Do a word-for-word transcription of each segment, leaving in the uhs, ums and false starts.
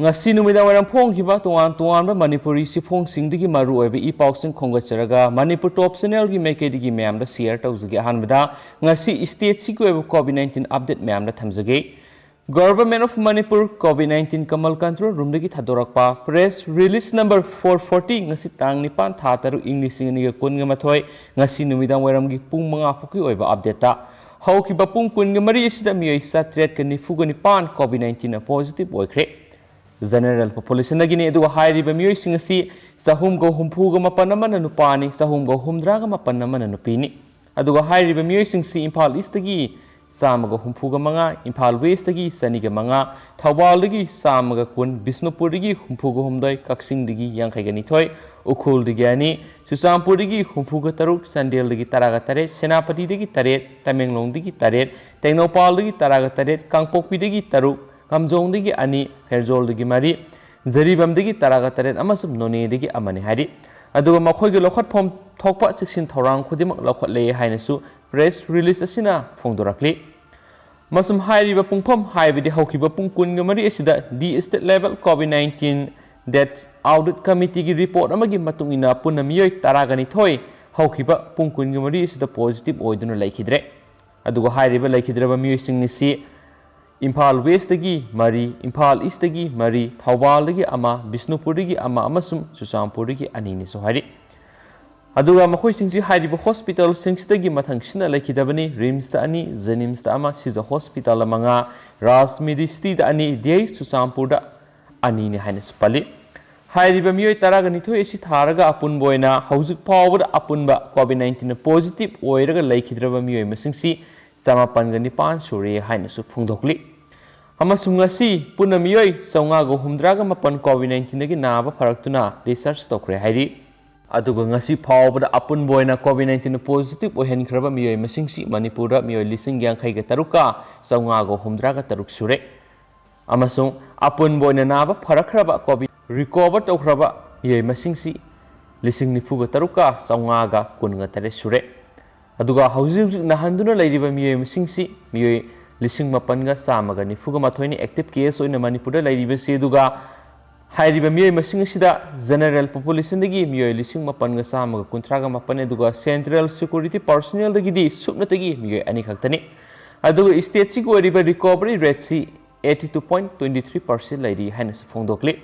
ꯉꯁꯤ ꯅꯨꯃꯤꯗꯥꯡ ꯋꯥꯏꯔꯝ ꯐꯣꯡꯈꯤꯕ ꯇꯣꯉꯥꯟ ꯇꯣꯉꯥꯟꯕ ꯃꯅꯤꯄꯨꯔꯤ ꯆꯦꯐꯣꯡꯁꯤꯡꯗꯒꯤ ꯃꯔꯨꯑꯣꯏꯕ ꯏ ꯄꯥꯎꯁꯤꯡ ꯈꯣꯝꯒꯠꯆꯔꯒ ꯃꯅꯤꯄꯨꯔ ꯇꯣꯞ ꯆꯦꯅꯦꯜꯒꯤ ꯃꯥꯏꯀꯩꯗꯒꯤ ꯃꯌꯥꯝꯗ ꯁꯤꯌꯔ ꯇꯧꯖꯒꯦ꯫ ꯑꯍꯥꯟꯕꯗ ꯉꯁꯤ ꯁ꯭ꯇꯦꯠꯁꯤꯒꯤ ꯑꯣꯏꯕ ꯀꯣꯚꯤꯗ ꯅꯥꯏꯟꯇꯤꯟ ꯑꯞꯗꯦꯠ ꯃꯌꯥꯝꯗ ꯊꯝꯖꯒꯦ꯫ Government of Manipur COVID nineteen ꯀꯃꯜ ꯀꯟꯇ꯭ꯔꯣꯜ ꯔꯨꯝꯗꯒꯤ ꯊꯥꯗꯣꯔꯛꯄ press release number four forty, ꯉꯁꯤ ꯇꯥꯡ ꯅꯤꯄꯥꯟ ꯊꯥ ꯇꯔꯨꯛ ꯏꯪ ꯂꯤꯁꯤꯡ ꯑꯅꯤꯒ ꯀꯨꯟꯒ ꯃꯥꯊꯣꯏ, ꯉꯁꯤ ꯅꯨꯃꯤꯗꯥꯡ ꯋꯥꯏꯔꯝꯒꯤ ꯄꯨꯡ ꯃꯉꯥ ꯐꯥꯎꯒꯤ ꯑꯣꯏꯕ ꯑꯞꯗꯦꯠꯇ ꯍꯧꯈꯤꯕ ꯄꯨꯡ ꯀꯨꯟꯒ ꯃꯔꯤ ꯑꯁꯤꯗ ꯃꯤꯑꯣꯏ ꯆꯥꯇ꯭ꯔꯦꯠꯀ ꯅꯤꯐꯨꯒ ꯅꯤꯄꯥꯟ ꯀꯣꯚꯤꯗ ꯅꯥꯏꯟꯇꯤꯟꯅ ꯄꯣꯖꯤꯇꯤꯚ ꯑꯣꯏꯈ꯭ꯔꯦ꯫ ꯖꯦꯅꯔꯦꯜ ꯄꯣꯄꯨꯂꯦꯁꯟꯗꯒꯤꯅꯤ꯫ ꯑꯗꯨꯒ ꯍꯥꯏꯔꯤꯕ ꯃꯤꯑꯣꯏꯁꯤꯡ ꯑꯁꯤ ꯆꯍꯨꯝꯒ ꯍꯨꯝꯐꯨꯒ ꯃꯥꯄꯟ ꯑꯃꯅ ꯅꯨꯄꯥꯅꯤ, ꯆꯍꯨꯝꯒ ꯍꯨꯝꯗ꯭ꯔꯥꯒ ꯃꯥꯄꯟ ꯑꯃꯅ ꯅꯨꯄꯤꯅꯤ꯫ ꯑꯗꯨꯒ ꯍꯥꯏꯔꯤꯕ ꯃꯤꯑꯣꯏꯁꯤꯡꯁꯤ ꯏꯝꯐꯥꯜ ꯏꯁꯇꯒꯤ ꯆꯥꯝꯃꯒ ꯍꯨꯝꯐꯨꯒ ꯃꯉꯥ, ꯏꯝꯐꯥꯜ ꯋꯦꯁꯇꯒꯤ ꯆꯅꯤꯒ ꯃꯉꯥ, ꯊꯧꯕꯥꯜꯗꯒꯤ ꯆꯥꯝꯃꯒ ꯀꯨꯟ, ꯕꯤꯁꯅꯨꯄꯨꯔꯗꯒꯤ ꯍꯨꯝꯐꯨꯒ ꯍꯨꯝꯗꯣꯏ, ꯀꯛꯆꯤꯡꯗꯒꯤ ꯌꯥꯡꯈꯩꯒ ꯅꯤꯊꯣꯏ, ꯎꯈ꯭ꯔꯨꯜꯗꯒꯤ ꯑꯅꯤ, ꯆꯨꯔꯆꯥꯟꯄꯨꯔꯗꯒꯤ ꯍꯨꯝꯐꯨꯒ ꯇꯔꯨꯛ, ꯆꯥꯟꯗꯦꯜꯗꯒꯤ ꯇꯔꯥꯒ ꯇꯔꯦꯠ, ꯁꯦꯅꯥꯄꯇꯤꯗꯒꯤ ꯇꯔꯦꯠ, ꯇꯃꯦꯡꯂꯣꯡꯗꯒꯤ ꯇꯔꯦꯠ, ꯇꯦꯡꯅꯧꯄꯥꯜꯗꯒꯤ ꯇꯔꯥꯒ ꯇꯔꯦꯠ, ꯀꯥꯡꯄꯣꯛꯄꯤꯗꯒꯤ ꯇꯔꯨꯛ, ꯀꯥꯝꯖꯣꯡꯗꯒꯤ ꯑꯅꯤ, ꯐꯦꯔꯖꯣꯜꯗꯒꯤ ꯃꯔꯤ, ꯖꯔꯤꯕꯥꯝꯗꯒꯤ ꯇꯔꯥꯒ ꯇꯔꯦꯠ ꯑꯃꯁꯨꯡ ꯅꯣꯅꯦꯗꯒꯤ ꯑꯃꯅꯤ ꯍꯥꯏꯔꯤ꯫ ꯑꯗꯨꯒ ꯃꯈꯣꯏꯒꯤ ꯂꯧꯈꯠꯐꯝ ꯊꯣꯛꯄ ꯆꯦꯛꯁꯤꯟ ꯊꯧꯔꯥꯡ ꯈꯨꯗꯤꯡꯃꯛ ꯂꯧꯈꯠꯂꯦ ꯍꯥꯏꯅꯁꯨ ꯄ꯭ꯔꯦꯁ ꯔꯤꯂꯤꯁ ꯑꯁꯤꯅ ꯐꯣꯡꯗꯣꯔꯛꯂꯤ꯫ ꯑꯃꯁꯨꯡ ꯍꯥꯏꯔꯤꯕ ꯄꯨꯡꯐꯝ, ꯍꯥꯏꯕꯗꯤ ꯍꯧꯈꯤꯕ ꯄꯨꯡ ꯀꯨꯟꯒ ꯃꯔꯤ ꯑꯁꯤꯗ the state level COVID nineteen death audit ꯀꯃꯤꯇꯤꯒꯤ ꯔꯤꯄꯣꯔꯠ ꯑꯃꯒꯤ ꯃꯇꯨꯡ ꯏꯟꯅ ꯄꯨꯟꯅ ꯃꯤꯑꯣꯏ ꯇꯔꯥꯒ ꯅꯤꯊꯣꯏ ꯍꯧꯈꯤꯕ ꯄꯨꯡ ꯀꯨꯟꯒ ꯃꯔꯤ ꯑꯁꯤꯗ ꯄꯣꯖꯤꯇꯤꯚ ꯑꯣꯏꯗꯨꯅ ꯂꯩꯈꯤꯗ꯭ꯔꯦ꯫ ꯑꯗꯨꯒ ꯍꯥꯏꯔꯤꯕ ꯂꯩꯈꯤꯗ꯭ꯔꯕ ꯃꯤꯑꯣꯏꯁꯤꯡ ꯑꯁꯤ ꯏꯝꯐꯥꯜ ꯋꯦꯁꯇꯒꯤ ꯃꯔꯤ, ꯏꯝꯐꯥꯜ ꯏꯁꯇꯒꯤ ꯃꯔꯤ, ꯊꯧꯕꯥꯜꯗꯒꯤ ꯑꯃ, ꯕꯤꯁꯅꯨꯄꯨꯔꯗꯒꯤ ꯑꯃ ꯑꯃꯁꯨꯡ ꯆꯨꯔꯆꯥꯟꯄꯨꯔꯗꯒꯤ ꯑꯅꯤꯅꯤꯁꯨ ꯍꯥꯏꯔꯤ꯫ ꯑꯗꯨꯒ ꯃꯈꯣꯏꯁꯤꯡꯁꯤ ꯍꯥꯏꯔꯤꯕ ꯍꯣꯁꯄꯤꯇꯥꯜꯁꯤꯡꯁꯤꯗꯒꯤ ꯃꯊꯪꯁꯤꯅ ꯂꯩꯈꯤꯗꯕꯅꯤ: ꯔꯤꯝꯁꯇ ꯑꯅꯤ, ꯖꯦꯅꯤꯝꯁꯇ ꯑꯃ, ꯁꯤꯖ ꯍꯣꯁꯄꯤꯇꯥꯜꯗ ꯃꯉꯥ, ꯔꯥꯖ ꯃꯦꯗꯤꯁꯤꯇꯤꯗ ꯑꯅꯤ, ꯗꯤ ꯑꯩꯆ ꯆꯨꯔꯆꯥꯟꯄꯨꯔꯗ ꯑꯅꯤꯅꯤ ꯍꯥꯏꯅꯁꯨ ꯄꯜꯂꯤ꯫ ꯍꯥꯏꯔꯤꯕ ꯃꯤꯑꯣꯏ ꯇꯔꯥꯒ ꯅꯤꯊꯣꯏ ꯑꯁꯤ ꯊꯥꯔꯒ ꯑꯄꯨꯟꯕ ꯑꯣꯏꯅ ꯍꯧꯖꯤꯛ ꯐꯥꯎꯕꯗ ꯑꯄꯨꯟꯕ ꯀꯣꯚꯤꯗ ꯅꯥꯏꯟꯇꯤꯟ ꯄꯣꯖꯤꯇꯤꯚ ꯑꯣꯏꯔꯒ ꯂꯩꯈꯤꯗ꯭ꯔꯕ ꯃꯤꯑꯣꯏ ꯃꯁꯤꯡꯁꯤ ꯆꯃꯥꯄꯟꯒ ꯅꯤꯄꯥꯟ ꯁꯨꯔꯦ ꯍꯥꯏꯅꯁꯨ ꯐꯣꯡꯗꯣꯛꯂꯤ꯫ ꯑꯃꯁꯨꯡ ꯉꯁꯤ ꯄꯨꯟꯅ ꯃꯤꯑꯣꯏ ꯆꯥꯝꯃꯉꯥꯒ ꯍꯨꯝꯗ꯭ꯔꯥꯒ ꯃꯥꯄꯟ ꯀꯣꯚꯤꯗ ꯅꯥꯏꯟꯇꯤꯟꯗꯒꯤ ꯅꯥꯕ ꯐꯔꯛꯇꯨꯅ ꯗꯤꯁꯆꯥꯔꯖ ꯇꯧꯈ꯭ꯔꯦ ꯍꯥꯏꯔꯤ꯫ ꯑꯗꯨꯒ ꯉꯁꯤ ꯐꯥꯎꯕꯗ ꯑꯄꯨꯟꯕ ꯑꯣꯏꯅ ꯀꯣꯚꯤꯗ ꯅꯥꯏꯟꯇꯤꯟ ꯄꯣꯖꯤꯇꯤꯚ ꯑꯣꯏꯍꯟꯈ꯭ꯔꯕ ꯃꯤꯑꯣꯏ ꯃꯁꯤꯡꯁꯤ ꯃꯅꯤꯄꯨꯔꯗ ꯃꯤꯑꯣꯏ ꯂꯤꯁꯤꯡ ꯌꯥꯡꯈꯩꯒ ꯇꯔꯨꯛꯀ ꯆꯥꯝꯃꯉꯥꯒ ꯍꯨꯝꯗ꯭ꯔꯥꯒ ꯇꯔꯨꯛ ꯁꯨꯔꯦ꯫ ꯑꯃꯁꯨꯡ ꯑꯄꯨꯟꯕ ꯑꯣꯏꯅ ꯅꯥꯕ ꯐꯔꯛꯈ꯭ꯔꯕ ꯀꯣꯚꯤꯗ ꯔꯤꯀꯣꯚꯔ ꯇꯧꯈ꯭ꯔꯕ ꯃꯤꯑꯣꯏ ꯃꯁꯤꯡꯁꯤ ꯂꯤꯁꯤꯡ ꯅꯤꯐꯨꯒ ꯇꯔꯨꯛꯀ ꯆꯥꯝꯃꯉꯥꯒ ꯀꯨꯟꯒ ꯇꯔꯦꯠ ꯁꯨꯔꯦ꯫ ꯑꯗꯨꯒ ꯍꯧꯖꯤꯛ ꯍꯧꯖꯤꯛ ꯅꯥꯍꯟꯗꯨꯅ ꯂꯩꯔꯤꯕ ꯃꯤꯑꯣꯏ ꯃꯁꯤꯡꯁꯤ ꯃꯤꯑꯣꯏ ꯂꯤꯁꯤꯡ ꯃꯥꯄꯟꯒ ꯆꯥꯝꯃꯒ ꯅꯤꯐꯨꯒ ꯃꯥꯊꯣꯏꯅꯤ active case ꯑꯣꯏꯅ ꯃꯅꯤꯄꯨꯔꯗ ꯂꯩꯔꯤꯕꯁꯤ꯫ ꯑꯗꯨꯒ ꯍꯥꯏꯔꯤꯕ ꯃꯤꯑꯣꯏ ꯃꯁꯤꯡ ꯑꯁꯤꯗ general populationꯗꯒꯤ ꯃꯤꯑꯣꯏ ꯂꯤꯁꯤꯡ ꯃꯥꯄꯟꯒ ꯆꯥꯝꯃꯒ ꯀꯨꯟꯊ꯭ꯔꯥꯒ ꯃꯥꯄꯟ, ꯑꯗꯨꯒ central security personnelꯗꯒꯤꯗꯤ ꯁꯨꯞꯅꯇꯒꯤ ꯃꯤꯑꯣꯏ ꯑꯅꯤ ꯈꯛꯇꯅꯤ꯫ ꯑꯗꯨꯒ stateꯁꯤꯒꯤ ꯑꯣꯏꯔꯤꯕ recovery rateꯁꯤ eighty two point twenty three percent ꯂꯩꯔꯤ ꯍꯥꯏꯅꯁꯨ ꯐꯣꯡꯗꯣꯛꯂꯤ꯫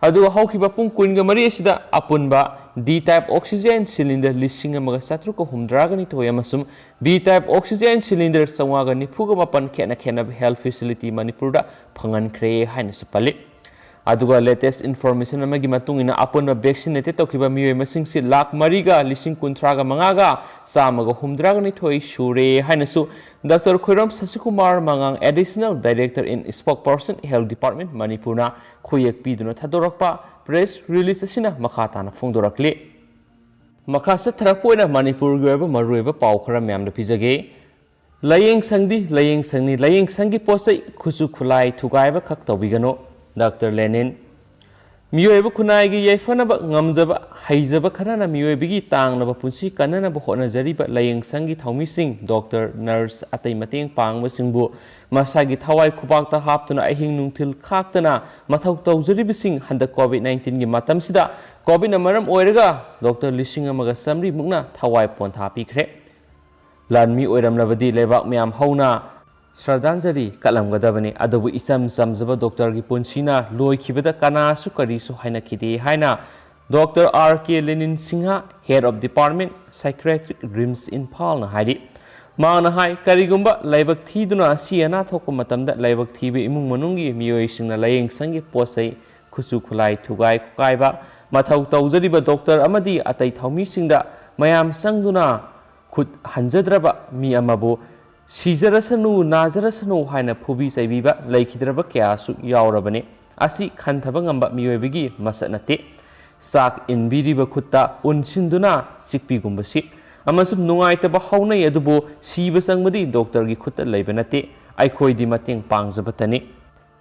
ꯑꯗꯨꯒ ꯍꯧꯈꯤꯕ ꯄꯨꯡ ꯀꯨꯟꯒ ꯃꯔꯤ ꯑꯁꯤꯗ ꯑꯄꯨꯟꯕ D type oxygen cylinder ꯂꯤꯁꯤꯡ ꯑꯃꯒ ꯆꯥꯇ꯭ꯔꯨꯛꯀ ꯍꯨꯝꯗ꯭ꯔꯥꯒ ꯅꯤꯊꯣꯏ ꯑꯃꯁꯨꯡ B type oxygen cylinder ꯆꯥꯝꯃꯉꯥꯒ ꯅꯤꯐꯨꯒ ꯃꯥꯄꯟ ꯈꯦꯠꯅ ꯈꯦꯠꯅꯕ health facility ꯃꯅꯤꯄꯨꯔꯗ ꯐꯪꯍꯟꯈ꯭ꯔꯦ ꯍꯥꯏꯅꯁꯨ ꯄꯜꯂꯤ꯫ ꯑꯗꯨꯒ latest information ꯑꯃꯒꯤ ꯃꯇꯨꯡ ꯏꯟꯅ ꯑꯄꯨꯟꯕ vaccinated ꯇꯧꯈꯤꯕ ꯃꯤꯑꯣꯏ ꯃꯁꯤꯡꯁꯤ ꯂꯥꯈ ꯃꯔꯤꯒ ꯂꯤꯁꯤꯡ ꯀꯨꯟꯊ꯭ꯔꯥꯒ ꯃꯉꯥꯒ ꯆꯥꯝꯃꯒ ꯍꯨꯝꯗ꯭ꯔꯥꯒ ꯅꯤꯊꯣꯏ ꯁꯨꯔꯦ ꯍꯥꯏꯅꯁꯨ Doctor ꯈꯣꯏꯔꯝ ꯁꯁꯤꯀꯨꯃꯥꯔ ꯃꯉꯥꯡ, Additional Director in Spokesperson Health Department ꯃꯅꯤꯄꯨꯔꯅ ꯈꯨꯌꯦꯛ ꯄꯤꯗꯨꯅ ꯊꯥꯗꯣꯔꯛꯄ press release ꯑꯁꯤꯅ ꯃꯈꯥ ꯇꯥꯅ ꯐꯣꯡꯗꯣꯔꯛꯂꯤ꯫ ꯃꯈꯥ ꯆꯠꯊꯔꯛꯄ ꯑꯣꯏꯅ ꯃꯅꯤꯄꯨꯔꯒꯤ ꯑꯣꯏꯕ ꯃꯔꯨꯑꯣꯏꯕ ꯄꯥꯎ ꯈꯔ ꯃꯌꯥꯝꯗ ꯄꯤꯖꯒꯦ꯫ ꯂꯥꯏꯌꯦꯡ ꯁꯪꯗꯤ ꯂꯥꯏꯌꯦꯡ ꯁꯪꯅꯤ, ꯂꯥꯏꯌꯦꯡ ꯁꯪꯒꯤ ꯄꯣꯠ ꯆꯩ, ꯈꯨꯠꯁꯨ ꯈꯨꯠꯂꯥꯏ ꯊꯨꯒꯥꯏꯕ ꯈꯛ ꯇꯧꯕꯤꯒꯅꯨ꯫ ꯗꯥꯛꯇꯔ ꯂꯦꯅꯤꯟ꯫ ꯃꯤꯑꯣꯏꯕ ꯈꯨꯟꯅꯥꯏꯒꯤ ꯌꯥꯏꯐꯅꯕ ꯉꯝꯖꯕ, ꯍꯩꯖꯕ ꯈꯔꯅ ꯃꯤꯑꯣꯏꯕꯒꯤ ꯇꯥꯡꯂꯕ ꯄꯨꯟꯁꯤ ꯀꯟꯅꯅꯕ ꯍꯣꯠꯅꯖꯔꯤꯕ ꯂꯥꯏꯌꯦꯡ ꯁꯪꯒꯤ ꯊꯧꯃꯤꯁꯤꯡ, ꯗꯣꯛꯇꯔ, ꯅꯔꯁ, ꯑꯇꯩ ꯃꯇꯦꯡ ꯄꯥꯡꯕꯁꯤꯡꯕꯨ ꯃꯁꯥꯒꯤ ꯊꯋꯥꯏ ꯈꯨꯕꯥꯛꯇ ꯍꯥꯞꯇꯨꯅ ꯑꯍꯤꯡ ꯅꯨꯡꯊꯤꯜ ꯈꯥꯛꯇꯅ ꯃꯊꯧ ꯇꯧꯖꯔꯤꯕꯁꯤꯡ, ꯍꯟꯗꯛ COVID nineteenꯒꯤ ꯃꯇꯝꯁꯤꯗ COVIDꯅ ꯃꯔꯝ ꯑꯣꯏꯔꯒ ꯗꯣꯛꯇꯔ ꯂꯤꯁꯤꯡ ꯑꯃꯒ ꯆꯥꯃꯔꯤ ꯃꯨꯛꯅ ꯊꯋꯥꯏ ꯄꯣꯟꯊꯥ ꯄꯤꯈ꯭ꯔꯦ꯫ ꯂꯥꯟꯃꯤ ꯑꯣꯏꯔꯝꯂꯕꯗꯤ ꯂꯩꯕꯥꯛ ꯃꯌꯥꯝ ꯍꯧꯅ ꯁ꯭ꯔꯗꯥꯟꯖꯂꯤ ꯀꯠꯂꯝꯒꯗꯕꯅꯤ꯫ ꯑꯗꯨꯕꯨ ꯏꯆꯝ ꯆꯝꯖꯕ ꯗꯣꯛꯇꯔꯒꯤ ꯄꯨꯟꯁꯤꯅ ꯂꯣꯏꯈꯤꯕꯗ ꯀꯅꯥꯁꯨ ꯀꯔꯤꯁꯨ ꯍꯥꯏꯅꯈꯤꯗꯦ ꯍꯥꯏꯅ doctor R K Lenin Singh, Head of Department, Psychiatric, RIMS ꯏꯝꯐꯥꯜꯅ ꯍꯥꯏꯔꯤ꯫ ꯃꯍꯥꯛꯅ ꯍꯥꯏ, ꯀꯔꯤꯒꯨꯝꯕ ꯂꯥꯏꯕꯛ ꯊꯤꯗꯨꯅ ꯑꯁꯤ ꯑꯅꯥ ꯊꯣꯛꯄ ꯃꯇꯝꯗ ꯂꯥꯏꯕꯛ ꯊꯤꯕ ꯏꯃꯨꯡ ꯃꯅꯨꯡꯒꯤ ꯃꯤꯑꯣꯏꯁꯤꯡꯅ ꯂꯥꯏꯌꯦꯡ ꯁꯪꯒꯤ ꯄꯣꯠ ꯆꯩ, ꯈꯨꯠꯁꯨ ꯈꯨꯠꯂꯥꯏ ꯊꯨꯒꯥꯏ ꯈꯣꯀꯥꯏꯕ, ꯃꯊꯧ ꯇꯧꯖꯔꯤꯕ ꯗꯣꯛꯇꯔ ꯑꯃꯗꯤ ꯑꯇꯩ ꯊꯧꯃꯤꯁꯤꯡꯗ ꯃꯌꯥꯝ ꯆꯪꯗꯨꯅ ꯈꯨꯠ ꯍꯟꯖꯗ꯭ꯔꯕ ꯃꯤ ꯑꯃꯕꯨ ꯁꯤꯖꯔꯁꯅꯨ, ꯅꯥꯖꯔꯁꯅꯨ ꯍꯥꯏꯅ ꯐꯨꯕꯤ ꯆꯩꯕꯤꯕ ꯂꯩꯈꯤꯗ꯭ꯔꯕ ꯀꯌꯥꯁꯨ ꯌꯥꯎꯔꯕꯅꯤ꯫ ꯑꯁꯤ ꯈꯟꯊꯕ ꯉꯝꯕ ꯃꯤꯑꯣꯏꯕꯒꯤ ꯃꯁꯛ ꯅꯠꯇꯦ꯫ ꯆꯥꯛ ꯏꯟꯕꯤꯔꯤꯕ ꯈꯨꯠꯇ ꯎꯟꯁꯤꯟꯗꯨꯅ ꯆꯤꯛꯄꯤꯒꯨꯝꯕꯁꯤ ꯑꯃꯁꯨꯡ ꯅꯨꯡꯉꯥꯏꯇꯕ ꯍꯧꯅꯩ, ꯑꯗꯨꯕꯨ ꯁꯤꯕ ꯆꯪꯕꯗꯤ ꯗꯣꯛꯇꯔꯒꯤ ꯈꯨꯠꯇ ꯂꯩꯕ ꯅꯠꯇꯦ꯫ ꯑꯩꯈꯣꯏꯗꯤ ꯃꯇꯦꯡ ꯄꯥꯡꯖꯕꯇꯅꯤ꯫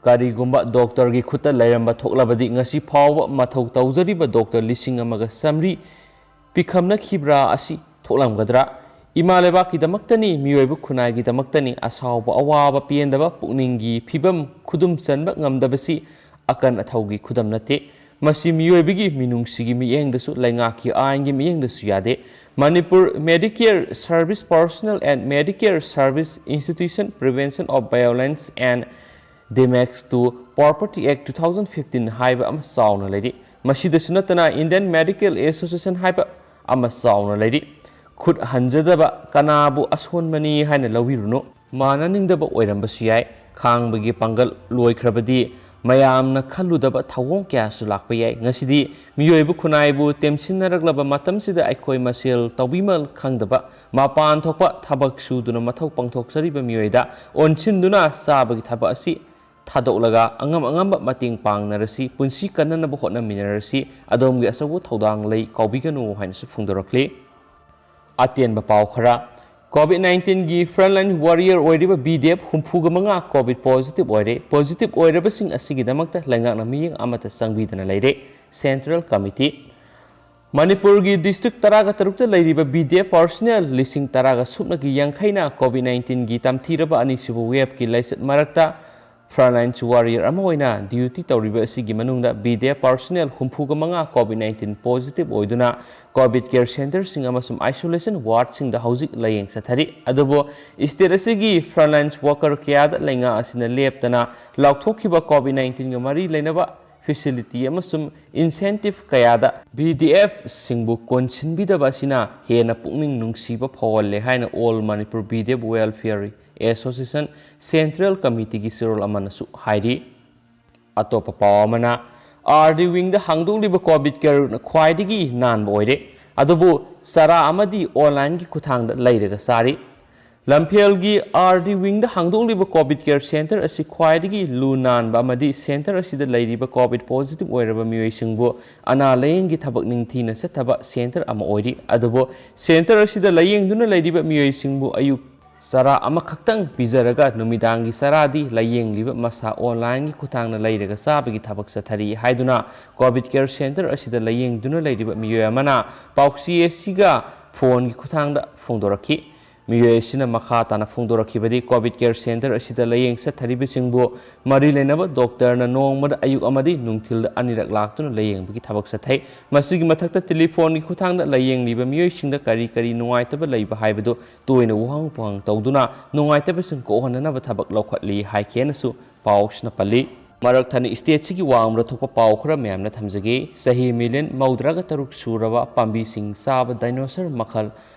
ꯀꯔꯤꯒꯨꯝꯕ ꯗꯣꯛꯇꯔꯒꯤ ꯈꯨꯠꯇ ꯂꯩꯔꯝꯕ ꯊꯣꯛꯂꯕꯗꯤ ꯉꯁꯤ ꯐꯥꯎꯕ ꯃꯊꯧ ꯇꯧꯖꯔꯤꯕ ꯗꯣꯛꯇꯔ ꯂꯤꯁꯤꯡ ꯑꯃꯒ ꯆꯥꯃꯔꯤ ꯄꯤꯈꯝꯅꯈꯤꯕ꯭ꯔꯥ ꯑꯁꯤ ꯊꯣꯛꯂꯝꯒꯗ꯭ꯔꯥ? ꯏꯃꯥ ꯂꯩꯕꯥꯛꯀꯤꯗꯃꯛꯇꯅꯤ, ꯃꯤꯑꯣꯏꯕ ꯈꯨꯟꯅꯥꯏꯒꯤꯗꯃꯛꯇꯅꯤ꯫ ꯑꯁꯥꯎꯕ, ꯑꯋꯥꯕ, ꯄꯦꯟꯗꯕ ꯄꯨꯛꯅꯤꯡꯒꯤ ꯐꯤꯕꯝ ꯈꯨꯗꯨꯝ ꯆꯟꯕ ꯉꯝꯗꯕꯁꯤ ꯑꯀꯟ ꯑꯊꯧꯒꯤ ꯈꯨꯗꯝ ꯅꯠꯇꯦ꯫ ꯃꯁꯤ ꯃꯤꯑꯣꯏꯕꯒꯤ ꯃꯤꯅꯨꯡꯁꯤꯒꯤ ꯃꯤꯠꯌꯦꯡꯗꯁꯨ, ꯂꯩꯉꯥꯛꯀꯤ ꯑꯥꯏꯟꯒꯤ ꯃꯤꯠꯌꯦꯡꯗꯁꯨ ꯌꯥꯗꯦ꯫ Manipur Medicare Service Personnel and Medicare Service Institution Prevention of Violence and Damage to Property Act two thousand fifteen ꯍꯥꯏꯕ ꯑꯃ ꯆꯥꯎꯅ ꯂꯩꯔꯤ꯫ ꯃꯁꯤꯗꯁꯨ ꯅꯠꯇꯅ Indian Medical Association ꯍꯥꯏꯕ ꯑꯃ ꯆꯥꯎꯅ ꯂꯩꯔꯤ꯫ ꯈꯨꯠ ꯍꯟꯖꯗꯕ ꯀꯅꯥꯕꯨ ꯑꯁꯣꯟꯕꯅꯤ ꯍꯥꯏꯅ ꯂꯧꯕꯤꯔꯨꯅꯨ꯫ ꯃꯥꯟꯅꯅꯤꯡꯗꯕ ꯑꯣꯏꯔꯝꯕꯁꯨ ꯌꯥꯏ꯫ ꯈꯥꯡꯕꯒꯤ ꯄꯥꯡꯒꯜ ꯂꯣꯏꯈ꯭ꯔꯕꯗꯤ ꯃꯌꯥꯝꯅ ꯈꯜꯂꯨꯗꯕ ꯊꯧꯑꯣꯡ ꯀꯌꯥꯁꯨ ꯂꯥꯛꯄ ꯌꯥꯏ꯫ ꯉꯁꯤꯗꯤ ꯃꯤꯑꯣꯏꯕ ꯈꯨꯟꯅꯥꯏꯕꯨ ꯇꯦꯝꯁꯤꯟꯅꯔꯛꯂꯕ ꯃꯇꯝꯁꯤꯗ ꯑꯩꯈꯣꯏ ꯃꯁꯦꯜ ꯇꯧꯕꯤꯃꯜ ꯈꯪꯗꯕ, ꯃꯄꯥꯟ ꯊꯣꯛꯄ ꯊꯕꯛ ꯁꯨꯗꯨꯅ ꯃꯊꯧ ꯄꯥꯡꯊꯣꯛꯆꯔꯤꯕ ꯃꯤꯑꯣꯏꯗ ꯑꯣꯟꯁꯤꯟꯗꯨꯅ ꯆꯥꯕꯒꯤ ꯊꯕꯛ ꯑꯁꯤ ꯊꯥꯗꯣꯛꯂꯒ ꯑꯉꯝ ꯑꯉꯝꯕ ꯃꯇꯦꯡ ꯄꯥꯡꯅꯔꯁꯤ, ꯄꯨꯟꯁꯤ ꯀꯟꯅꯅꯕ ꯍꯣꯠꯅꯃꯤꯟꯅꯔꯁꯤ꯫ ꯑꯗꯣꯝꯒꯤ ꯑꯆꯧꯕ ꯊꯧꯗꯥꯡ ꯂꯩ, ꯀꯥꯎꯕꯤꯒꯅꯨ ꯍꯥꯏꯅꯁꯨ ꯐꯣꯡꯗꯣꯔꯛꯂꯤ꯫ ꯑꯇꯦꯟꯕ ꯄꯥꯎ ꯈꯔ꯫ COVID nineteen ꯒꯤ frontline warrior ꯑꯣꯏꯔꯤꯕ BDF ꯍꯨꯝꯐꯨꯒ ꯃꯉꯥ COVID positive ꯑꯣꯏꯔꯦ꯫ Positive ꯑꯣꯏꯔꯕꯁꯤꯡ ꯑꯁꯤꯒꯤꯗꯃꯛꯇ ꯂꯩꯉꯥꯛꯅ ꯃꯤꯠꯌꯦꯡ ꯑꯃꯠꯇ ꯆꯪꯕꯤꯗꯅ ꯂꯩꯔꯦ꯫ Central Committee꯫ ꯃꯅꯤꯄꯨꯔꯒꯤ district ꯇꯔꯥꯒ ꯇꯔꯨꯛꯇ ꯂꯩꯔꯤꯕ BDF personnel ꯂꯤꯁꯤꯡ ꯇꯔꯥꯒ ꯁꯨꯞꯅꯒꯤ ꯌꯥꯡꯈꯩꯅ COVID nineteen ꯒꯤ ꯇꯝꯊꯤꯔꯕ ꯑꯅꯤꯁꯨꯕ wave ꯀꯤ ꯂꯥꯏꯆꯠ ꯃꯔꯛꯇ frontline warrior ꯑꯃ ꯑꯣꯏꯅ duty ꯇꯧꯔꯤꯕ ꯑꯁꯤꯒꯤ ꯃꯅꯨꯡꯗ BDF personnel ꯍꯨꯝꯐꯨꯒ ꯃꯉꯥ COVID nineteen positive ꯑꯣꯏꯗꯨꯅ COVID care centre ꯁꯤꯡ ꯑꯃꯁꯨꯡ isolation ward ꯁꯤꯡꯗ ꯍꯧꯖꯤꯛ ꯂꯥꯌꯦꯡ ꯆꯠꯊꯔꯤ꯫ ꯑꯗꯨꯕꯨ state ꯑꯁꯤꯒꯤ frontline worker ꯀꯌꯥꯗ ꯂꯩꯉꯥꯛ ꯑꯁꯤꯅ ꯂꯦꯞꯇꯅ ꯂꯥꯎꯊꯣꯛꯈꯤꯕ COVID nineteen ꯒ ꯃꯔꯤ ꯂꯩꯅꯕ facility ꯑꯃꯁꯨꯡ incentive ꯀꯌꯥꯗ BDF ꯁꯤꯡꯕꯨ ꯀꯣꯟꯁꯤꯟꯕꯤꯗꯕ ꯑꯁꯤꯅ ꯍꯦꯟꯅ ꯄꯨꯛꯅꯤꯡ ꯅꯨꯡꯁꯤꯕ ꯐꯥꯎꯍꯜꯂꯦ ꯍꯥꯏꯅ All Manipur BDF Welfare Association Central Committee ꯒꯤ ꯆꯦꯔꯣꯜ ꯑꯃꯅꯁꯨ ꯍꯥꯏꯔꯤ꯫ ꯑꯇꯣꯞꯄ ꯄꯥꯎ ꯑꯃꯅ, RD wing ꯗ ꯍꯥꯡꯗꯣꯛꯂꯤꯕ COVID care ꯅ ꯈ꯭ꯋꯥꯏꯗꯒꯤ ꯅꯥꯟꯕ ꯑꯣꯏꯔꯦ꯫ ꯑꯗꯨꯕꯨ ꯆꯥꯔꯥ ꯑꯃꯗꯤ online ꯒꯤ ꯈꯨꯠꯊꯥꯡꯗ ꯂꯩꯔꯒ ꯆꯥꯔꯤ꯫ ꯂꯝꯐꯦꯜꯒꯤ RD wing ꯗ ꯍꯥꯡꯗꯣꯛꯂꯤꯕ COVID care centre ꯑꯁꯤ ꯈ꯭ꯋꯥꯏꯗꯒꯤ ꯂꯨ ꯅꯥꯟꯕ ꯑꯃꯗꯤ centre ꯑꯁꯤꯗ ꯂꯩꯔꯤꯕ COVID positive ꯑꯣꯏꯔꯕ ꯃꯤꯑꯣꯏꯁꯤꯡꯕꯨ ꯑꯅꯥ ꯂꯥꯌꯦꯡꯒꯤ ꯊꯕꯛ ꯅꯤꯡꯊꯤꯅ ꯆꯠꯊꯕ centre ꯑꯃ ꯑꯣꯏꯔꯤ꯫ ꯑꯗꯨꯕꯨ centre ꯑꯁꯤꯗ ꯂꯥꯌꯦꯡꯗꯨꯅ ꯂꯩꯔꯤꯕ ꯃꯤꯑꯣꯏꯁꯤꯡꯕꯨ ꯑꯌꯨꯛ ꯆꯥꯔꯥ ꯑꯃꯈꯛꯇꯪ ꯄꯤꯖꯔꯒ ꯅꯨꯃꯤꯗꯥꯡꯒꯤ ꯆꯥꯔꯥꯗꯤ ꯂꯥꯌꯦꯡꯂꯤꯕ ꯃꯁꯥ online ꯒꯤ ꯈꯨꯠꯊꯥꯡꯗ ꯂꯩꯔꯒ ꯆꯥꯕꯒꯤ ꯊꯕꯛ ꯆꯠꯊꯔꯤ ꯍꯥꯏꯗꯨꯅ COVID care centre ꯑꯁꯤꯗ ꯂꯥꯌꯦꯡꯗꯨꯅ ꯂꯩꯔꯤꯕ ꯃꯤꯑꯣꯏ ꯑꯃꯅ ꯄꯥꯎꯆꯦ ꯑꯁꯤꯒ ꯐꯣꯟꯒꯤ ꯈꯨꯠꯊꯥꯡꯗ ꯐꯣꯡꯗꯣꯔꯛꯈꯤ꯫ ꯃꯤꯑꯣꯏ ꯑꯁꯤꯅ ꯃꯈꯥ ꯇꯥꯅ ꯐꯣꯡꯗꯣꯔꯛꯈꯤꯕꯗꯤ, ꯀꯣꯚꯤꯗ ꯀꯦꯌꯔ ꯁꯦꯟꯇꯔ ꯑꯁꯤꯗ ꯂꯥꯌꯦꯡ ꯆꯠꯊꯔꯤꯕꯁꯤꯡꯕꯨ ꯃꯔꯤ ꯂꯩꯅꯕ ꯗꯣꯛꯇꯔꯅ ꯅꯣꯡꯃꯗ ꯑꯌꯨꯛ ꯑꯃꯗꯤ ꯅꯨꯡꯊꯤꯜꯗ ꯑꯅꯤꯔꯛ ꯂꯥꯛꯇꯨꯅ ꯂꯥꯌꯦꯡꯕꯒꯤ ꯊꯕꯛ ꯆꯠꯊꯩ꯫ ꯃꯁꯤꯒꯤ ꯃꯊꯛꯇ ꯇꯦꯂꯤꯐꯣꯟꯒꯤ ꯈꯨꯠꯊꯥꯡꯗ ꯂꯥꯌꯦꯡꯂꯤꯕ ꯃꯤꯑꯣꯏꯁꯤꯡꯗ ꯀꯔꯤ ꯀꯔꯤ ꯅꯨꯡꯉꯥꯏꯇꯕ ꯂꯩꯕ ꯍꯥꯏꯕꯗꯨ ꯇꯣꯏꯅ ꯎꯍꯪ ꯄꯨꯍꯪ ꯇꯧꯗꯨꯅ ꯅꯨꯡꯉꯥꯏꯇꯕꯁꯤꯡ ꯀꯣꯛꯍꯟꯅꯅꯕ ꯊꯕꯛ ꯂꯧꯈꯠꯂꯤ ꯍꯥꯏꯈꯤ ꯍꯥꯏꯅꯁꯨ ꯄꯥꯎꯁꯤꯅ ꯄꯜꯂꯤ꯫ ꯃꯔꯛ ꯊꯠꯅ ꯁ꯭ꯇꯦꯠꯁꯤꯒꯤ ꯋꯥꯡꯃꯗ ꯊꯣꯛꯄ ꯄꯥꯎ ꯈꯔ ꯃꯌꯥꯝꯅ ꯊꯝꯖꯒꯦ꯫ ꯆꯍꯤ ꯃꯤꯂꯤꯌꯟ ꯃꯧꯗ꯭ꯔꯥꯒ ꯇꯔꯨꯛ ꯁꯨꯔꯕ ꯄꯥꯝꯕꯤꯁꯤꯡ ꯆꯥꯕ ꯗꯥꯏꯅꯣꯁꯔ ꯃꯈꯜ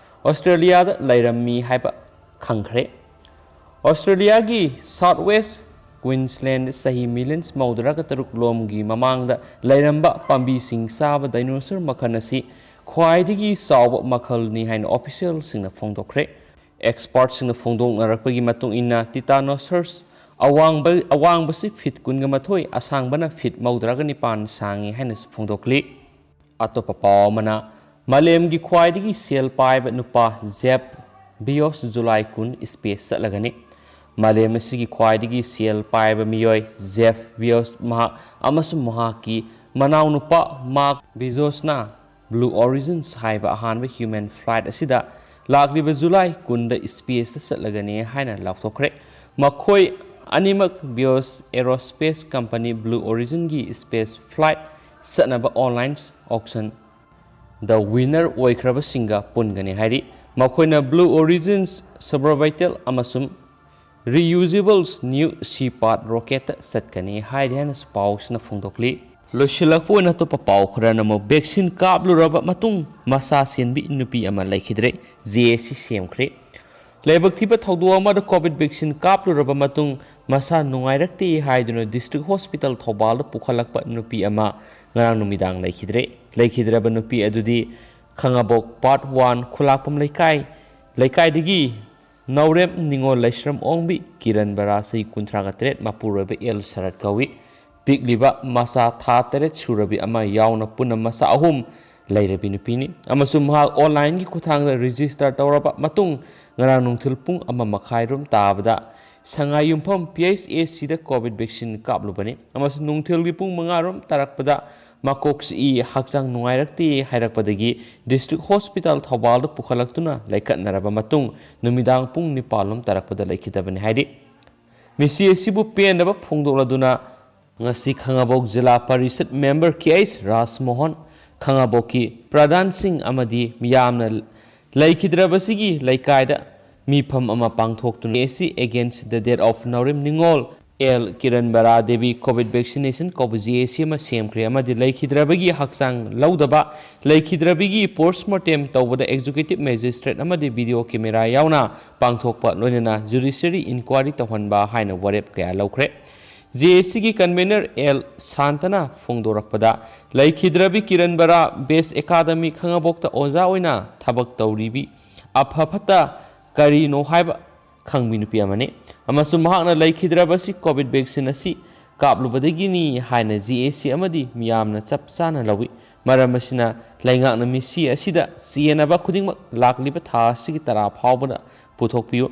ꯑꯣꯁꯇ꯭ꯔꯦꯂꯤꯌꯥꯗ ꯂꯩꯔꯝꯃꯤ ꯍꯥꯏꯕ ꯈꯪꯈ꯭ꯔꯦ꯫ ꯑꯣꯁꯇ꯭ꯔꯦꯂꯤꯌꯥꯒꯤ ꯁꯥꯎꯠ ꯋꯦꯁ ꯀ꯭ꯋꯤꯟꯁꯂꯦꯟꯗ ꯆꯍꯤ ꯃꯤꯂꯤꯌꯟ ꯃꯧꯗ꯭ꯔꯥꯒ ꯇꯔꯨꯛ ꯂꯣꯝꯒꯤ ꯃꯃꯥꯡꯗ ꯂꯩꯔꯝꯕ ꯄꯥꯝꯕꯤꯁꯤꯡ ꯆꯥꯕ ꯗꯥꯏꯅꯣꯁꯔ ꯃꯈꯜ ꯑꯁꯤ ꯈ꯭ꯋꯥꯏꯗꯒꯤ ꯆꯥꯎꯕ ꯃꯈꯜꯅꯤ ꯍꯥꯏꯅ ꯑꯣꯐꯤꯁꯤꯌꯦꯜꯁꯤꯡꯅ ꯐꯣꯡꯗꯣꯛꯈ꯭ꯔꯦ꯫ ꯑꯦꯛꯁꯄꯔꯠꯁꯤꯡꯅ ꯐꯣꯡꯗꯣꯛꯅꯔꯛꯄꯒꯤ ꯃꯇꯨꯡ ꯏꯟꯅ, ꯇꯤꯇꯥꯅꯣꯁꯔꯁ ꯑꯋꯥꯡꯕ, ꯑꯋꯥꯡꯕꯁꯤ ꯐꯤꯠ ꯀꯨꯟꯒ ꯃꯥꯊꯣꯏ, ꯑꯁꯥꯡꯕꯅ ꯐꯤꯠ ꯃꯧꯗ꯭ꯔꯥꯒ ꯅꯤꯄꯥꯟ ꯁꯥꯡꯉꯤ ꯍꯥꯏꯅꯁꯨ ꯐꯣꯡꯗꯣꯛꯂꯤ꯫ ꯑꯇꯣꯞꯄ ꯄꯥꯎ ꯑꯃꯅ, ꯃꯥꯂꯦꯝꯒꯤ ꯈ꯭ꯋꯥꯏꯗꯒꯤ ꯁꯦꯜ ꯄꯥꯏꯕ ꯅꯨꯄꯥ ꯖꯦꯐ ꯕꯤꯌꯣꯁ ꯖꯨꯂꯥꯏ ꯀꯨꯟ ꯁ꯭ꯄꯦꯁ ꯆꯠꯂꯒꯅꯤ꯫ ꯃꯥꯂꯦꯝ ꯑꯁꯤꯒꯤ ꯈ꯭ꯋꯥꯏꯗꯒꯤ ꯁꯦꯜ ꯄꯥꯏꯕ ꯃꯤꯑꯣꯏ ꯖꯦꯐ ꯕꯤꯌꯣꯁ ꯃꯍꯥꯛ ꯑꯃꯁꯨꯡ ꯃꯍꯥꯛꯀꯤ ꯃꯅꯥꯎꯅꯨꯄꯥ ꯃꯥꯔꯛ ꯕꯤꯖꯣꯁꯅ ꯕ꯭ꯂꯨ ꯑꯣꯔꯤꯖꯤꯟꯁ ꯍꯥꯏꯕ ꯑꯍꯥꯟꯕ ꯍ꯭ꯌꯨꯃꯦꯟ ꯐ꯭ꯂꯥꯏꯠ ꯑꯁꯤꯗ ꯂꯥꯛꯂꯤꯕ ꯖꯨꯂꯥꯏ ꯀꯨꯟꯗ ꯁ꯭ꯄꯦꯁꯇ ꯆꯠꯂꯒꯅꯤ ꯍꯥꯏꯅ ꯂꯥꯎꯊꯣꯛꯈ꯭ꯔꯦ꯫ ꯃꯈꯣꯏ ꯑꯅꯤꯃꯛ ꯕꯤꯌꯣꯁ ꯑꯦꯔꯣꯁ꯭ꯄꯦꯁ ꯀꯝꯄꯅꯤ ꯕ꯭ꯂꯨ ꯑꯣꯔꯤꯖꯤꯟꯒꯤ ꯁ꯭ꯄꯦꯁ ꯐ꯭ꯂꯥꯏꯠ ꯆꯠꯅꯕ ꯑꯣꯟꯂꯥꯏꯟ ꯑꯣꯛꯁꯟ ꯗ ꯋꯤꯅꯔ ꯑꯣꯏꯈ꯭ꯔꯕꯁꯤꯡꯒ ꯄꯨꯟꯒꯅꯤ ꯍꯥꯏꯔꯤ꯫ ꯃꯈꯣꯏꯅ ꯕ꯭ꯂꯨ ꯑꯣꯔꯤꯖꯤꯟꯁ ꯁꯕꯔꯕꯥꯏꯇꯦꯜ ꯑꯃꯁꯨꯡ ꯔꯤꯌꯨꯖꯤꯕꯜꯁ ꯅ꯭ꯌꯨ ꯁꯤ ꯄꯥꯠ ꯔꯣꯀꯦꯠꯇ ꯆꯠꯀꯅꯤ ꯍꯥꯏꯔꯤ ꯍꯥꯏꯅꯁꯨ ꯄꯥꯎꯁꯤꯅ ꯐꯣꯡꯗꯣꯛꯂꯤ꯫ ꯂꯣꯏꯁꯤꯜꯂꯛꯄ ꯑꯣꯏꯅ ꯑꯇꯣꯞꯄ ꯄꯥꯎ ꯈꯔꯅ ꯑꯃꯨꯛ, ꯚꯦꯛꯁꯤꯟ ꯀꯥꯞꯂꯨꯔꯕ ꯃꯇꯨꯡ ꯃꯆꯥ ꯆꯦꯟꯕꯤ ꯅꯨꯄꯤ ꯑꯃ ꯂꯩꯈꯤꯗ꯭ꯔꯦ, ꯖꯦ ꯑꯦ ꯁꯤ ꯁꯦꯝꯈ꯭ꯔꯦ꯫ ꯂꯥꯏꯕꯛ ꯊꯤꯕ ꯊꯧꯗꯣꯛ ꯑꯃꯗ ꯀꯣꯚꯤꯗ ꯚꯦꯛꯁꯤꯟ ꯀꯥꯞꯂꯨꯔꯕ ꯃꯇꯨꯡ ꯃꯁꯥ ꯅꯨꯡꯉꯥꯏꯔꯛꯇꯦ ꯍꯥꯏꯗꯨꯅ ꯗꯤꯁꯇ꯭ꯔꯤꯛ ꯍꯣꯁꯄꯤꯇꯥꯜ ꯊꯧꯕꯥꯜꯗ ꯄꯨꯈꯠꯂꯛꯄ ꯅꯨꯄꯤ ꯑꯃ ꯉꯔꯥꯡ ꯅꯨꯃꯤꯗꯥꯡ ꯂꯩꯈꯤꯗ꯭ꯔꯦ꯫ ꯂꯩꯈꯤꯗ꯭ꯔꯕ ꯅꯨꯄꯤ ꯑꯗꯨꯗꯤ ꯈꯥꯉꯕꯣꯛ ꯄꯥꯔꯠ ꯋꯥꯟ ꯈꯨꯂꯥꯛꯄꯝ ꯂꯩꯀꯥꯏ, ꯂꯩꯀꯥꯏꯗꯒꯤ ꯅꯥꯎꯔꯦꯝ ꯅꯤꯉꯣꯜ ꯂꯩꯁ꯭ꯔꯝ ꯑꯣꯡꯕꯤ ꯀꯤꯔꯟ ꯕꯔꯥ, ꯆꯍꯤ ꯀꯨꯟꯊ꯭ꯔꯥꯒ ꯇꯔꯦꯠ, ꯃꯄꯨꯔꯣꯏꯕ ꯑꯦꯜ ꯁꯔꯠ ꯀꯧꯏ꯫ ꯄꯤꯛꯂꯤꯕ ꯃꯆꯥ ꯊꯥ ꯇꯔꯦꯠ ꯁꯨꯔꯕꯤ ꯑꯃ ꯌꯥꯎꯅ ꯄꯨꯟꯅ ꯃꯆꯥ ꯑꯍꯨꯝ ꯂꯩꯔꯕꯤ ꯅꯨꯄꯤꯅꯤ ꯑꯃꯁꯨꯡ ꯃꯍꯥꯛ ꯑꯣꯟꯂꯥꯏꯟꯒꯤ ꯈꯨꯠꯊꯥꯡꯗ ꯔꯦꯖꯤꯁꯇꯔ ꯇꯧꯔꯕ ꯃꯇꯨꯡ ꯉꯔꯥꯡ ꯅꯨꯡꯊꯤꯜ ꯄꯨꯡ ꯑꯃ ꯃꯈꯥꯏꯔꯣꯝ ꯇꯥꯕꯗ ꯁꯉꯥꯏ ꯌꯨꯝꯐꯝ ꯄꯤ ꯑꯩꯆ ꯑꯦ ꯁꯤꯗ ꯀꯣꯚꯤꯗ ꯚꯦꯛꯁꯤꯟ ꯀꯥꯞꯂꯨꯕꯅꯤ ꯑꯃꯁꯨꯡ ꯅꯨꯡꯊꯤꯜꯒꯤ ꯄꯨꯡ ꯃꯉꯥꯔꯣꯝ ꯇꯥꯔꯛꯄꯗ ꯃꯀꯣꯛ ꯆꯤꯛꯏ, ꯍꯛꯆꯥꯡ ꯅꯨꯡꯉꯥꯏꯔꯛꯇꯦ ꯍꯥꯏꯔꯛꯄꯗꯒꯤ district hospital ꯊꯧꯕꯥꯜꯗ ꯄꯨꯈꯠꯂꯛꯇꯨꯅ ꯂꯩꯈꯠꯅꯔꯕ ꯃꯇꯨꯡ ꯅꯨꯃꯤꯗꯥꯡ ꯄꯨꯡ ꯅꯤꯄꯥꯜ ꯂꯣꯝ ꯇꯥꯔꯛꯄꯗ ꯂꯩꯈꯤꯗꯕꯅꯤ ꯍꯥꯏꯔꯤ꯫ ꯃꯤꯁꯤ ꯑꯁꯤꯕꯨ ꯄꯦꯟꯗꯕ ꯐꯣꯡꯗꯣꯛꯂꯗꯨꯅ ꯉꯁꯤ ꯈꯥꯉꯕꯣꯛ ꯖꯤꯂꯥ ꯄꯔꯤꯁꯠ member ꯀꯦ ꯑꯩꯆ ꯔꯥꯖꯃꯣꯍꯟ, ꯈꯥꯉꯕꯣꯛꯀꯤ ꯄ꯭ꯔꯙꯥꯟꯁꯤꯡ ꯑꯃꯗꯤ ꯃꯤꯌꯥꯝꯅ ꯂꯩꯈꯤꯗ꯭ꯔꯕꯁꯤꯒꯤ ꯂꯩꯀꯥꯏꯗ ꯃꯤꯐꯝ ꯑꯃ ꯄꯥꯡꯊꯣꯛꯇꯨꯅ ꯑꯦ ꯁꯤ against the death of ꯅꯥꯎꯔꯦꯝ ꯅꯤꯉꯣꯜ ꯑꯦꯜ ꯀꯤꯔꯟ ꯕꯔꯥ ꯗꯦꯕꯤ COVID vaccination ꯀꯧꯕ ꯖꯦ ꯑꯦ ꯁꯤ ꯑꯃ ꯁꯦꯝꯈ꯭ꯔꯦ ꯑꯃꯗꯤ ꯂꯩꯈꯤꯗ꯭ꯔꯕꯒꯤ ꯍꯛꯆꯥꯡ ꯂꯧꯗꯕ, ꯂꯩꯈꯤꯗ꯭ꯔꯕꯒꯤ post mortem ꯇꯧꯕꯗ executive magistrate ꯑꯃꯗꯤ video camera ꯌꯥꯎꯅ ꯄꯥꯡꯊꯣꯛꯄ, ꯂꯣꯏꯅꯅ judiciary inquiry ꯇꯧꯍꯟꯕ ꯍꯥꯏꯅ ꯋꯥꯔꯦꯞ ꯀꯌꯥ ꯂꯧꯈ꯭ꯔꯦ꯫ ꯖꯦ ꯑꯦ ꯁꯤꯒꯤ convener ꯑꯦꯜ ꯁꯥꯟꯇꯅ ꯐꯣꯡꯗꯣꯔꯛꯄꯗ, ꯂꯩꯈꯤꯗ꯭ꯔꯕꯤ ꯀꯤꯔꯟ ꯕꯔꯥ ꯕꯦꯁ ꯑꯦꯀꯥꯗꯃꯤ ꯈꯥꯉꯕꯣꯛꯇ ꯑꯣꯖꯥ ꯑꯣꯏꯅ ꯊꯕꯛ ꯇꯧꯔꯤꯕꯤ ꯑꯐ ꯐꯠꯇ ꯀꯔꯤꯅꯣ ꯍꯥꯏꯕ ꯈꯪꯕꯤ ꯅꯨꯄꯤ ꯑꯃꯅꯤ ꯑꯃꯁꯨꯡ ꯃꯍꯥꯛꯅ ꯂꯩꯈꯤꯗ꯭ꯔꯕꯁꯤ COVID vaccine ꯑꯁꯤ ꯀꯥꯞꯂꯨꯕꯗꯒꯤꯅꯤ ꯍꯥꯏꯅ ꯖꯦ ꯑꯦ ꯁꯤ ꯑꯃꯗꯤ ꯃꯤꯌꯥꯝꯅ ꯆꯞ ꯆꯥꯅ ꯂꯧꯏ꯫ ꯃꯔꯝ ꯑꯁꯤꯅ ꯂꯩꯉꯥꯛꯅ ꯃꯤꯁꯤ ꯑꯁꯤꯗ ꯆꯦꯟꯅꯕ ꯈꯨꯗꯤꯡꯃꯛ ꯂꯥꯛꯂꯤꯕ ꯊꯥ ꯑꯁꯤꯒꯤ ꯇꯔꯥ ꯐꯥꯎꯕꯗ ꯄꯨꯊꯣꯛꯄꯤꯌꯨ꯫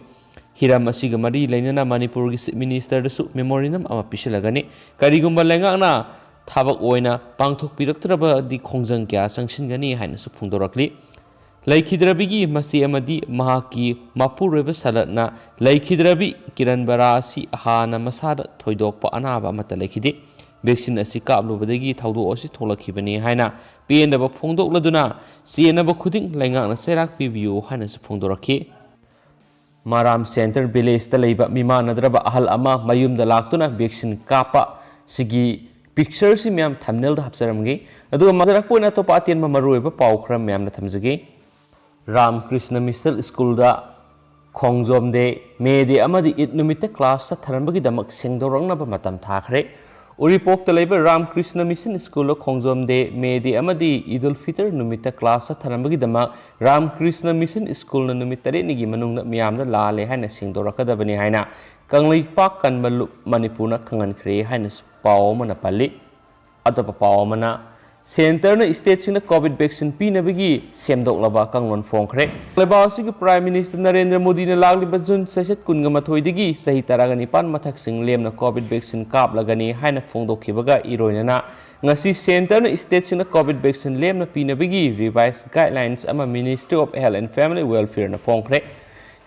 ꯍꯤꯔꯝ ꯑꯁꯤꯒ ꯃꯔꯤ ꯂꯩꯅꯅ ꯃꯅꯤꯄꯨꯔꯒꯤ Chief Minister ꯗꯁꯨ memorandum ꯑꯃ ꯄꯤꯁꯤꯜꯂꯒꯅꯤ꯫ ꯀꯔꯤꯒꯨꯝꯕ ꯂꯩꯉꯥꯛꯅ ꯊꯕꯛ ꯑꯣꯏꯅ ꯄꯥꯡꯊꯣꯛꯄꯤꯔꯛꯇ꯭ꯔꯕꯗꯤ ꯈꯣꯡꯖꯪ ꯀꯌꯥ ꯆꯪꯁꯤꯟꯒꯅꯤ ꯍꯥꯏꯅꯁꯨ ꯐꯣꯡꯗꯣꯔꯛꯂꯤ꯫ ꯂꯩꯈꯤꯗ꯭ꯔꯕꯤꯒꯤ ꯃꯆꯦ ꯑꯃꯗꯤ ꯃꯍꯥꯛꯀꯤ ꯃꯄꯨꯔꯣꯏꯕ ꯁꯂꯠꯅ ꯂꯩꯈꯤꯗ꯭ꯔꯕꯤ ꯀꯤꯔꯟ ꯕꯔꯥ ꯑꯁꯤ ꯍꯥꯟꯅ ꯃꯁꯥꯗ ꯊꯣꯏꯗꯣꯛꯄ ꯑꯅꯥꯕ ꯑꯃꯠꯇ ꯂꯩꯈꯤꯗꯦ꯫ Vaccine ꯑꯁꯤ ꯀꯥꯞꯂꯨꯕꯗꯒꯤ ꯊꯧꯗꯣꯛ ꯑꯁꯤ ꯊꯣꯛꯂꯛꯈꯤꯕꯅꯤ ꯍꯥꯏꯅ ꯄꯦꯟꯗꯕ ꯐꯣꯡꯗꯣꯛꯂꯗꯨꯅ ꯆꯦꯟꯅꯕ ꯈꯨꯗꯤꯡ ꯂꯩꯉꯥꯛꯅ ꯆꯩꯔꯥꯛ ꯄꯤꯕꯤꯌꯨ ꯍꯥꯏꯅꯁꯨ ꯐꯣꯡꯗꯣꯔꯛꯈꯤ꯫ ꯃꯔꯥꯝ Center Village ꯇ ꯂꯩꯕ ꯃꯤꯃꯥꯟꯅꯗ꯭ꯔꯕ ꯑꯍꯜ ꯑꯃ ꯃꯌꯨꯝꯗ ꯂꯥꯛꯇꯨꯅ vaccine ꯀꯥꯞꯄ ꯁꯤꯒꯤ picture ꯁꯤ ꯃꯌꯥꯝ thumbnail ꯗ ꯍꯥꯞꯆꯔꯝꯒꯦ꯫ ꯑꯗꯨꯒ ꯃꯖꯔꯛꯄ ꯑꯣꯏꯅ ꯑꯇꯣꯞꯄ ꯑꯇꯦꯟꯕ ꯃꯔꯨꯑꯣꯏꯕ ꯄꯥꯎ ꯈꯔ ꯃꯌꯥꯝꯅ ꯊꯝꯖꯒꯦ꯫ ꯔꯥꯝ ꯀ꯭ꯔꯤꯁꯅ ꯃꯤꯁꯦꯜ ꯁ꯭ꯀꯨꯜꯗ ꯈꯣꯡꯖꯣꯝ ꯗꯦ, ꯃꯦ ꯗꯦ ꯑꯃꯗꯤ ꯏꯗ ꯅꯨꯃꯤꯠꯇ ꯀ꯭ꯂꯥꯁ ꯆꯠꯊꯅꯕꯒꯤꯗꯃꯛ ꯁꯦꯡꯗꯣꯔꯛꯅꯕ ꯃꯇꯝ ꯊꯥꯈ꯭ꯔꯦ꯫ ꯎꯔꯤꯄꯣꯛꯇ ꯂꯩꯕ ꯔꯥꯝ ꯀ꯭ꯔꯤꯁꯅ ꯃꯤꯁꯟ ꯁ꯭ꯀꯨꯜꯗ ꯈꯣꯡꯖꯣꯝ ꯗꯦ, ꯃꯦ ꯗꯦ ꯑꯃꯗꯤ ꯏꯗꯨꯜ ꯐꯤꯇꯔ ꯅꯨꯃꯤꯠꯇ ꯀ꯭ꯂꯥꯁ ꯆꯠꯊꯅꯕꯒꯤꯗꯃꯛ ꯔꯥꯝ ꯀ꯭ꯔꯤꯁꯅ ꯃꯤꯁꯟ ꯁ꯭ꯀꯨꯜꯅ ꯅꯨꯃꯤꯠ ꯇꯔꯦꯠꯅꯤꯒꯤ ꯃꯅꯨꯡꯗ ꯃꯤꯌꯥꯝꯗ ꯂꯥꯜꯂꯦ ꯍꯥꯏꯅ ꯁꯦꯡꯗꯣꯔꯛꯀꯗꯕꯅꯤ ꯍꯥꯏꯅ ꯀꯪꯂꯩꯄꯥꯛ ꯀꯟꯕ ꯂꯨꯞ ꯃꯅꯤꯄꯨꯔꯅ ꯈꯪꯍꯟꯈ꯭ꯔꯦ ꯍꯥꯏꯅꯁꯨ ꯄꯥꯎ ꯑꯃꯅ ꯄꯜꯂꯤ꯫ ꯑꯇꯣꯞꯄ ꯄꯥꯎ ꯑꯃꯅ, ꯁꯦꯟꯇꯔꯅ ꯁ꯭ꯇꯦꯠꯁꯤꯡꯗ ꯀꯣꯚꯤꯗ ꯚꯦꯛꯁꯤꯟ ꯄꯤꯅꯕꯒꯤ ꯁꯦꯝꯗꯣꯛꯂꯕ ꯀꯥꯡꯂꯣꯟ ꯐꯣꯡꯈ꯭ꯔꯦ꯫ ꯂꯩꯕꯥꯛ ꯑꯁꯤꯒꯤ ꯄ꯭ꯔꯥꯏꯝ ꯃꯤꯅꯤꯁꯇꯔ ꯅꯔꯦꯟꯗ꯭ꯔ ꯃꯣꯗꯤꯅ ꯂꯥꯛꯂꯤꯕ ꯖꯨꯟ ꯆꯩꯆꯠ ꯀꯨꯟꯒ ꯃꯥꯊꯣꯏꯗꯒꯤ ꯆꯍꯤ ꯇꯔꯥꯒ ꯅꯤꯄꯥꯟ ꯃꯊꯛꯁꯤꯡ ꯂꯦꯝꯅ ꯀꯣꯚꯤꯗ ꯚꯦꯛꯁꯤꯟ ꯀꯥꯞꯂꯒꯅꯤ ꯍꯥꯏꯅ ꯐꯣꯡꯗꯣꯛꯈꯤꯕꯒ ꯏꯔꯣꯏꯅꯅ ꯉꯁꯤ ꯁꯦꯟꯇꯔꯅ ꯁ꯭ꯇꯦꯠꯁꯤꯡꯗ ꯀꯣꯚꯤꯗ ꯚꯦꯛꯁꯤꯟ ꯂꯦꯝꯅ ꯄꯤꯅꯕꯒꯤ ꯔꯤꯚꯥꯏꯁ ꯒꯥꯏꯗꯂꯥꯏꯟꯁ ꯑꯃ Ministry of Health and Family Welfareꯅ ꯐꯣꯡꯈ꯭ꯔꯦ꯫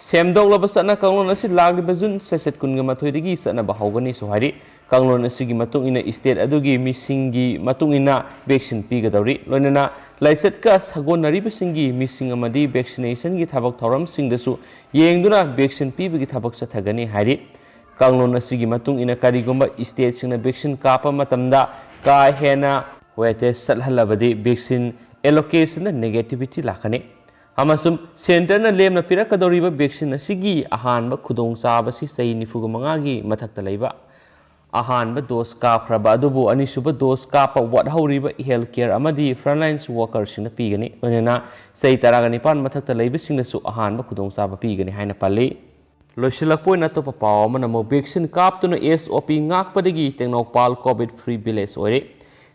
ꯁꯦꯝꯗꯣꯛꯂꯕ ꯆꯠꯅ ꯀꯥꯡꯂꯣꯟ ꯑꯁꯤ ꯂꯥꯛꯂꯤꯕ ꯖꯨꯟ ꯆꯩꯆꯠ ꯀꯨꯟꯒ ꯃꯥꯊꯣꯏꯗꯒꯤ ꯆꯠꯅꯕ ꯍꯧꯒꯅꯤꯁꯨ ꯍꯥꯏꯔꯤ꯫ ꯀꯥꯡꯂꯣꯟ ꯑꯁꯤꯒꯤ ꯃꯇꯨꯡ ꯏꯟꯅ ꯁ꯭ꯇꯦꯠ ꯑꯗꯨꯒꯤ ꯃꯤꯁꯤꯡꯒꯤ ꯃꯇꯨꯡ ꯏꯟꯅ ꯚꯦꯛꯁꯤꯟ ꯄꯤꯒꯗꯧꯔꯤ꯫ ꯂꯣꯏꯅꯅ ꯂꯥꯏꯆꯠꯀ ꯁꯥꯒꯣꯟꯅꯔꯤꯕꯁꯤꯡꯒꯤ ꯃꯤꯁꯤꯡ ꯑꯃꯗꯤ ꯚꯦꯛꯁꯤꯅꯦꯁꯟꯒꯤ ꯊꯕꯛ ꯊꯧꯔꯝꯁꯤꯡꯗꯁꯨ ꯌꯦꯡꯗꯨꯅ ꯚꯦꯛꯁꯤꯟ ꯄꯤꯕꯒꯤ ꯊꯕꯛ ꯆꯠꯊꯒꯅꯤ ꯍꯥꯏꯔꯤ꯫ ꯀꯥꯡꯂꯣꯟ ꯑꯁꯤꯒꯤ ꯃꯇꯨꯡ ꯏꯟꯅ ꯀꯔꯤꯒꯨꯝꯕ ꯁ꯭ꯇꯦꯠꯁꯤꯡꯅ ꯚꯦꯛꯁꯤꯟ ꯀꯥꯞꯄ ꯃꯇꯝꯗ ꯀꯥ ꯍꯦꯟꯅ ꯋꯦꯇꯦꯖ ꯆꯠꯍꯜꯂꯕꯗꯤ ꯚꯦꯛꯁꯤꯟ ꯑꯦꯂꯣꯀꯦꯁꯟꯗ ꯅꯦꯒꯦꯇꯤꯚꯤꯇꯤ ꯂꯥꯛꯀꯅꯤ꯫ ꯑꯃꯁꯨꯡ ꯁꯦꯟꯇꯔꯅ ꯂꯦꯝꯅ ꯄꯤꯔꯛꯀꯗꯧꯔꯤꯕ ꯚꯦꯛꯁꯤꯟ ꯑꯁꯤꯒꯤ ꯑꯍꯥꯟꯕ ꯈꯨꯗꯣꯡꯆꯥꯕꯁꯤ ꯆꯍꯤ ꯅꯤꯐꯨꯒ ꯃꯉꯥꯒꯤ ꯃꯊꯛꯇ ꯂꯩꯕ, ꯑꯍꯥꯟꯕ ꯗꯣꯁ ꯀꯥꯞꯈ꯭ꯔꯕ ꯑꯗꯨꯕꯨ ꯑꯅꯤꯁꯨꯕ ꯗꯣꯁ ꯀꯥꯞꯄ ꯋꯥꯠꯍꯧꯔꯤꯕ ꯍꯦꯜꯊ ꯀꯦꯌꯔ ꯑꯃꯗꯤ ꯐ꯭ꯔꯟꯂꯥꯏꯟ ꯋꯥꯔꯀꯔꯁꯤꯡꯗ ꯄꯤꯒꯅꯤ꯫ ꯂꯣꯏꯅꯅ ꯆꯍꯤ ꯇꯔꯥꯒ ꯅꯤꯄꯥꯟ ꯃꯊꯛꯇ ꯂꯩꯕꯁꯤꯡꯗꯁꯨ ꯑꯍꯥꯟꯕ ꯈꯨꯗꯣꯡꯆꯥꯕ ꯄꯤꯒꯅꯤ ꯍꯥꯏꯅ ꯄꯜꯂꯤ꯫ ꯂꯣꯏꯁꯤꯜꯂꯛꯄ ꯑꯣꯏꯅ ꯑꯇꯣꯞꯄ ꯄꯥꯎ ꯑꯃꯅ ꯑꯃꯨꯛ ꯚꯦꯛꯁꯤꯟ ꯀꯥꯞꯇꯨꯅ ꯑꯦꯁ ꯑꯣ ꯄꯤ ꯉꯥꯛꯄꯗꯒꯤ ꯇꯦꯡꯅꯧꯄꯥꯜ ꯀꯣꯚꯤꯗ ꯐ꯭ꯔꯤ ꯚꯤꯂꯦꯖ ꯑꯣꯏꯔꯦ꯫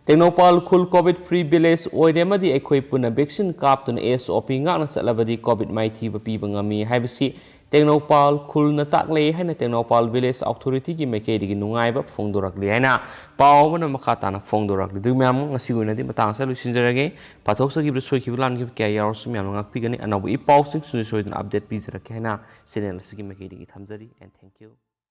ꯇꯦꯡꯅꯧꯄꯥꯜ ꯈꯨꯜ ꯀꯣꯚꯤꯗ ꯐ꯭ꯔꯤ ꯚꯤꯂꯦꯖ ꯑꯣꯏꯔꯦ ꯑꯃꯗꯤ ꯑꯩꯈꯣꯏ ꯄꯨꯟꯅ ꯚꯦꯛꯁꯤꯟ ꯀꯥꯞꯇꯨꯅ ꯑꯦꯁ ꯑꯣ ꯄꯤ ꯉꯥꯛꯅ ꯆꯠꯂꯕꯗꯤ ꯀꯣꯚꯤꯗ ꯃꯥꯏꯊꯤꯕ ꯄꯤꯕ ꯉꯝꯃꯤ ꯍꯥꯏꯕꯁꯤ ꯇꯦꯡꯅꯧꯄꯥꯜ ꯈꯨꯜꯅ ꯇꯥꯛꯂꯦ ꯍꯥꯏꯅ ꯇꯦꯡꯅꯧꯄꯥꯜ ꯚꯤꯂꯦꯖ ꯑꯣꯊꯣꯔꯤꯇꯤꯒꯤ ꯃꯥꯏꯀꯩꯗꯒꯤ ꯅꯨꯡꯉꯥꯏꯕ ꯐꯣꯡꯗꯣꯔꯛꯂꯤ ꯍꯥꯏꯅ ꯄꯥꯎ ꯑꯃꯅ ꯃꯈꯥ ꯇꯥꯅ ꯐꯣꯡꯗꯣꯔꯛꯂꯤ꯫ ꯑꯗꯨ ꯃꯌꯥꯝ ꯉꯁꯤꯒꯤ ꯑꯣꯏꯅꯗꯤ ꯃꯇꯥꯡ ꯑꯁꯤꯗ ꯂꯣꯏꯁꯤꯟꯖꯔꯒꯦ꯫ ꯄꯥꯊꯣꯛꯆꯈꯤꯕꯗ ꯁꯣꯏꯈꯤꯕ ꯂꯥꯟꯈꯤꯕ ꯀꯌꯥ ꯌꯥꯎꯔꯁꯨ ꯃꯌꯥꯝꯅ ꯉꯥꯛꯄꯤꯒꯅꯤ꯫ ꯑꯅꯧꯕ ꯏ ꯄꯥꯎꯁꯤꯡ ꯁꯨꯡꯁꯣꯏ ꯁꯣꯏꯗꯅ ꯑꯞꯗꯦꯠ ꯄꯤꯖꯔꯛꯀꯦ ꯍꯥꯏꯅ ꯆꯦꯅꯦꯜ ꯑꯁꯤꯒꯤ ꯃꯥꯏꯀꯩꯗꯒꯤ ꯊꯝꯖꯔꯤ꯫ And thank you꯫